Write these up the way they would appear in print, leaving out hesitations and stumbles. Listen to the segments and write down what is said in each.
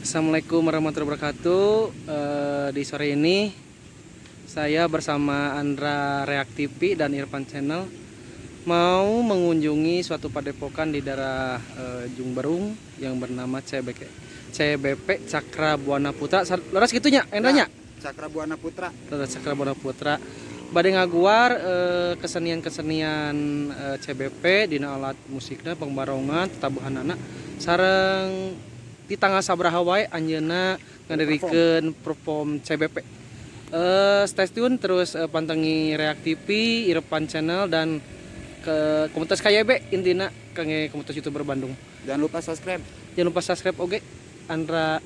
Assalamualaikum warahmatullahi wabarakatuh. Di sore ini saya bersama Andra Reak TV dan Irfan Channel mau mengunjungi suatu padepokan di daerah Jungberung yang bernama CBK, CBP Cakra Buana Putra. Leres kitu nya, Endra nya? Cakra Buana Putra. Leres, Cakra Buana Putra. Bade ngaguar kesenian-kesenian CBP dina alat musikna, pangbarongan, tetabuhanana, sareng di tanggal sabaraha wae anjeunna ngadirikeun perform CBP. Stay tune terus, pantengi Reak TV, Irfan Channel, dan ke komunitas KYB, intina kangge komunitas YouTuber Bandung. Jangan lupa subscribe. Jangan lupa subscribe oge Andra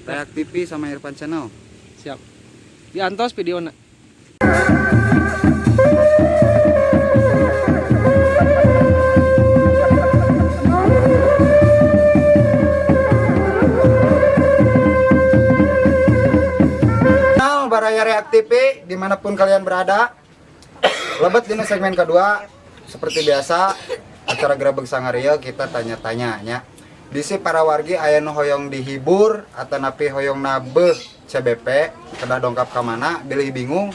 Reak TV sama Irfan Channel. Siap. Diantos videona. Nah, Baraya Reak TV dimanapun kalian berada. Lebet dina segmen kedua, seperti biasa acara Grebeg Sangaria kita tanya-tanya nya. Bisi para wargi aya nu hoyong dihibur atanapi hoyong nabeuh CBP kedah dongkap ka mana, bilih bingung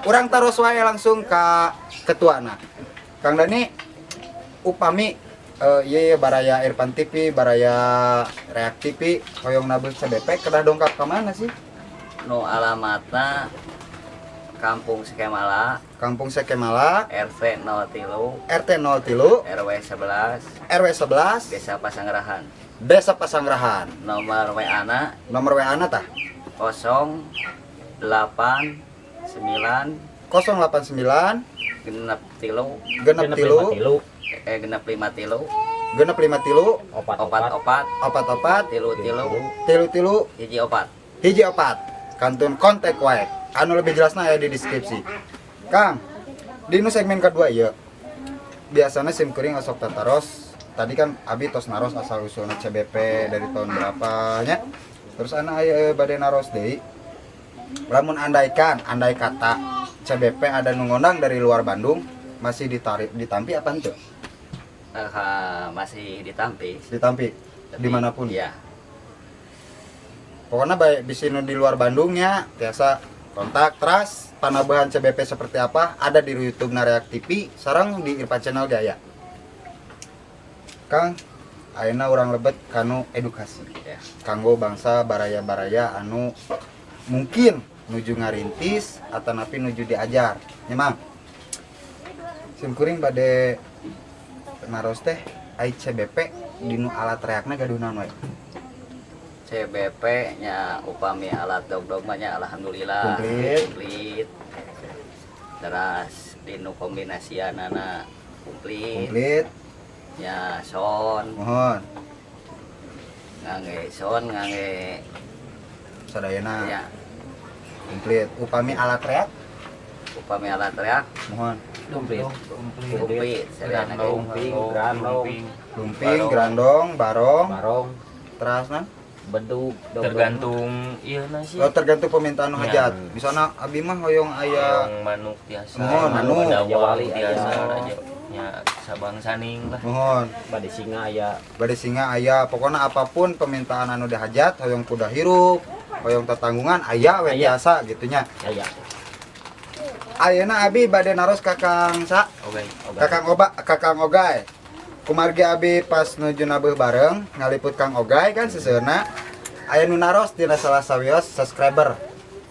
urang taros wae langsung ka ketuana. Kang Dani, upami ieu ieu Baraya Irfan TV, Baraya Reak TV hoyong nabeuh CBP kedah dongkap ka mana sih? Nu alamatna Kampung Sekemala. Kampung Sekemala. RT 03. RT 03. RW 11. RW 11. Desa Pasangrahan. Desa Pasangrahan. Nomor WA na? Nomor WA na tah? 089. 089. 63. 63. 653. 653. 4. 4 4. 4 4. 3 3. 3 3. 1 4. 1 4. Kantun kontak wae, anu lebih jelasnya aya di deskripsi. Kang, di nu segmen kedua iya biasanya sim kuring osok tataros. Tadi kan abi tos naros asal usulnya CBP dari tahun berapa nya, terus anak aya bade naros deui, lamun andaikan andai kata CBP ada nu ngondang dari luar Bandung, masih ditarik ditampi apa henteu? Masih ditampi. Ditampi. Dimanapun? Iya. Pokoknya baik bisi nu di luar Bandungnya biasa kontak. Terus panabuhan CBP seperti apa ada di YouTube Nareak TV sareng di Irfan Channel gaya. Kang, ayeuna urang lebet kanu edukasi kanggo bangsa baraya-baraya anu mungkin nuju ngarintis atau napi nuju diajar. Memang sim kuring bade naros teh, ai CBP dinu alat reakna gaduh naon wae? CBP nya upami alat dog-dog mah nya alhamdulillah. Komplit. Komplit. Teras dinu kombinasianana komplit. Komplit. Ya sound. Mohon. Ngangge sound, ngangge Sadayana. Ya. Komplit. Upami alat reak? Upami alat reak. Mohon. Komplit. Komplit sadayana ge. Lumping, grandong. Lumping, grandong, barong. Barong. Teras nan? Bedug, dog. Tergantung iya nasi. Oh, tergantung permintaan nu Ya. hajat. Misalnya abi mah hoyong aya yang manuk tiasa. Mohon, manuk. Raja Raja wali wali tiasa, aya. Raja nya sabang saning lah. Mohon. Bade singa aya. Bade singa aya, pokoknya apapun permintaan anu dihajat, hoyong kuda hirup, hoyong tetanggungan aya we. Aya. Tiasa gitunya. Aya. Ayeuna abi bade naros ka Kang Sa? Oke. Kakang Oba, Kakang Ogay. Kumargi abi pas nuju nabeuh bareng ngaliput Kang Ogay kan seseueurna aya nu naros tina salah sawios subscriber.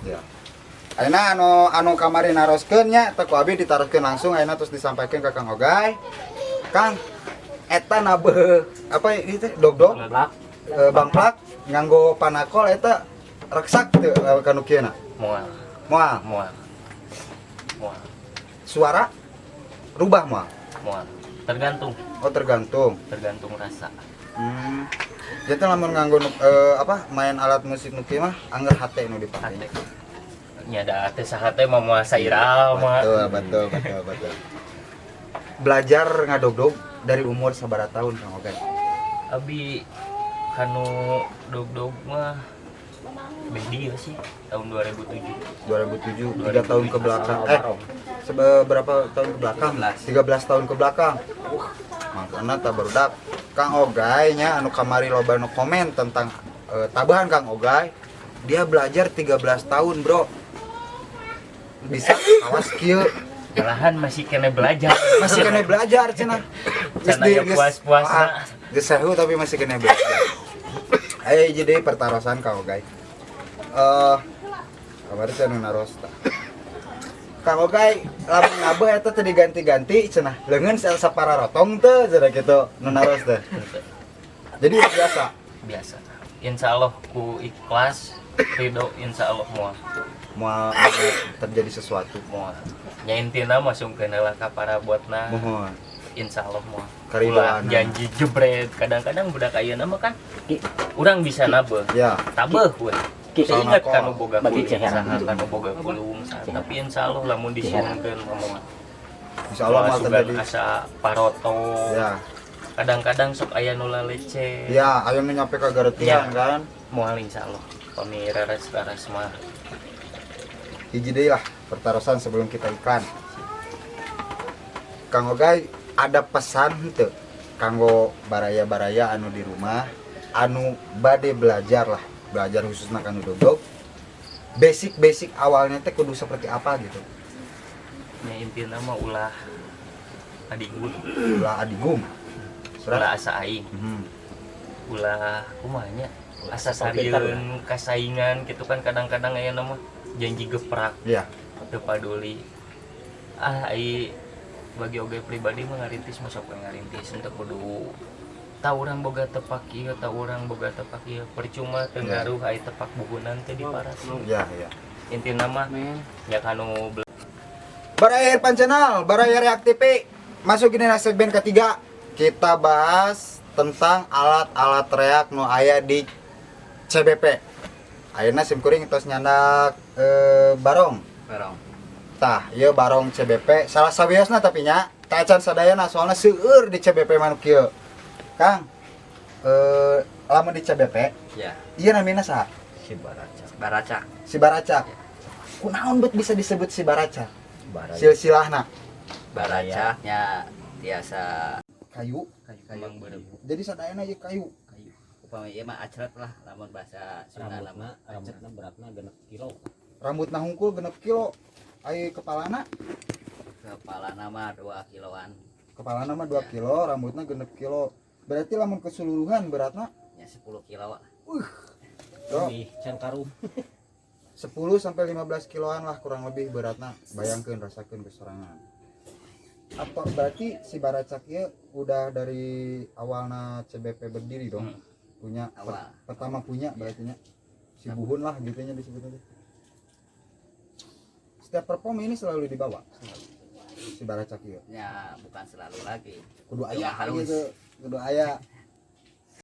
Ya. Ayeuna anu anu kamari naroskeun nya teh ku abi ditaroskeun langsung, ayeuna terus disampaikan ke Kang Ogay. Kang, eta nabeuh apa ini teh, dog-dog? Blak. Bangplak nganggo panakol eta reksak teu kanu kieu na? Moal. Moal. Moal, moal. Suara rubah moal? Moal, tergantung. Oh, tergantung. Tergantung rasa. Jadi lamun nganggo apa main alat musik nu kieu mah angger hate nu dipake. Hate nya da teh saha teh mah moal sairal mah. Betul, betul, betul, betul. Belajar ngadogdog dari umur sabaraha tahun, Kang Ogan? Abi kanu dog-dog mah beh dia sih tahun 2007. 2007, 3 tahun ke belakang. Asal Eh, barong. berapa tahun ke belakang? 13. 13 tahun ke belakang. Wah, makanya tak barudak. Kang Ogay nya anu kamari loba nu komen tentang Tabahan Kang Ogay, dia belajar 13 tahun, Bro. Bisa awas kieu. Malahan masih kena belajar. Masih kena belajar cenah. Geus Can aya puas-puasna. Ah, geus sehu tapi masih kena belajar. Ayo jadi pertarosan Kang Ogay. Kamari saya nu naros tah. Kang Ogay, lamun nabeuh eta teu diganti-ganti cenah. Leungeun sapara rotong teu cenah kitu nu naros teh. Jadi udah biasa. Biasa. Insya Allah ku ikhlas, ridho, insya Allah moal. Mau terjadi sesuatu. Moal. Nya intina mah sungkeun heula ka parabotna. Mohon. Insya Allah moal. Karidoana. Ulah janji jebret. Kadang-kadang budak ayeuna mah kan urang bisa nabeuh. Ya. Tabeuh we. Ki, Saya ingat Sama kan boga Bagi kulung, ceheran. saha kan boga kulung, saha. Tapi insya Allah lamun disuhunkeun mah moal. Insya Allah Moal mau sugan terjadi. asa paroto. Ya. Kadang-kadang sok aya nu lalece. Ya, ayo nu nyampe ke garetian Ya. kan. Moal insya Allah. Pami raras-raras mah. Hiji deui lah pertarosan sebelum kita iklan. Kang Ogay ada pesan henteu kanggo baraya-baraya anu di rumah anu bade belajar lah, belajar khususnya kanu dogdog. Basic-basic awalnya teh kudu seperti apa gitu. Nya intina mah ulah adigung, Ulah adigum. ulah asa aing, ulah kumaha nya, asa sarieun kasaingan gitu kan. Kadang-kadang aya mah janji geprak Iya. teu paduli. Ah, ai bagi oge pribadi mah ngarintis mah sok we ngarintis, henteu kudu tau urang boga tepak ieu, tau urang boga tepak ieu, percuma teu Ya. ngaruh ai tepak buhunan teh diparas. Iya. Intina mah nya kanu Baraya Irfan Channel, Baraya Reak TV. Masuk ini segmen ketiga. Kita bahas tentang alat-alat reak nu aya di CBP. Ayeuna sim kuring tos nyandak barong. Barong. Tah, ieu barong CBP salah sawiosna tapi nya tacan sadayana soalna seueur di CBP mah nu kieu. Kang, lamun di CBP, Ya, ieu namina saha? Si Baracak. Baracak. Si Baracak. Kunaon bet bisa disebut si Baracak? Baraya. Silsilahna Baracaknya tiasa kayu. kembang beureum. Jadi sadayana ieu kayu. Kayu. Upami ieu mah acret lah lamun bahasa Sunda Rambutna, lama. rambutna beratna 6 kilo. Rambutna hungkul 6 kilo. Ai kepalana? Kepala nama 2 kiloan. Kepalana mah 2 kilo, rambutna 6 kilo. Berarti lamun keseluruhan beratna Ya 10 kilo. Bro, Lebih can karum. 10 sampai 15 kiloan lah kurang lebih beratna. Bayangkeun, rasakeun kesorangan. Apa berarti si Baracak ieu udah dari awalna CBP berdiri dong? Punya Awal. pertama punya berarti nya. Si buhun lah gitu nya disebutnya teh. Setiap perform ini selalu dibawa si Baracak ieu. Ya bukan selalu lagi. Kudu Cuma aya harus. gitu, kudu aya.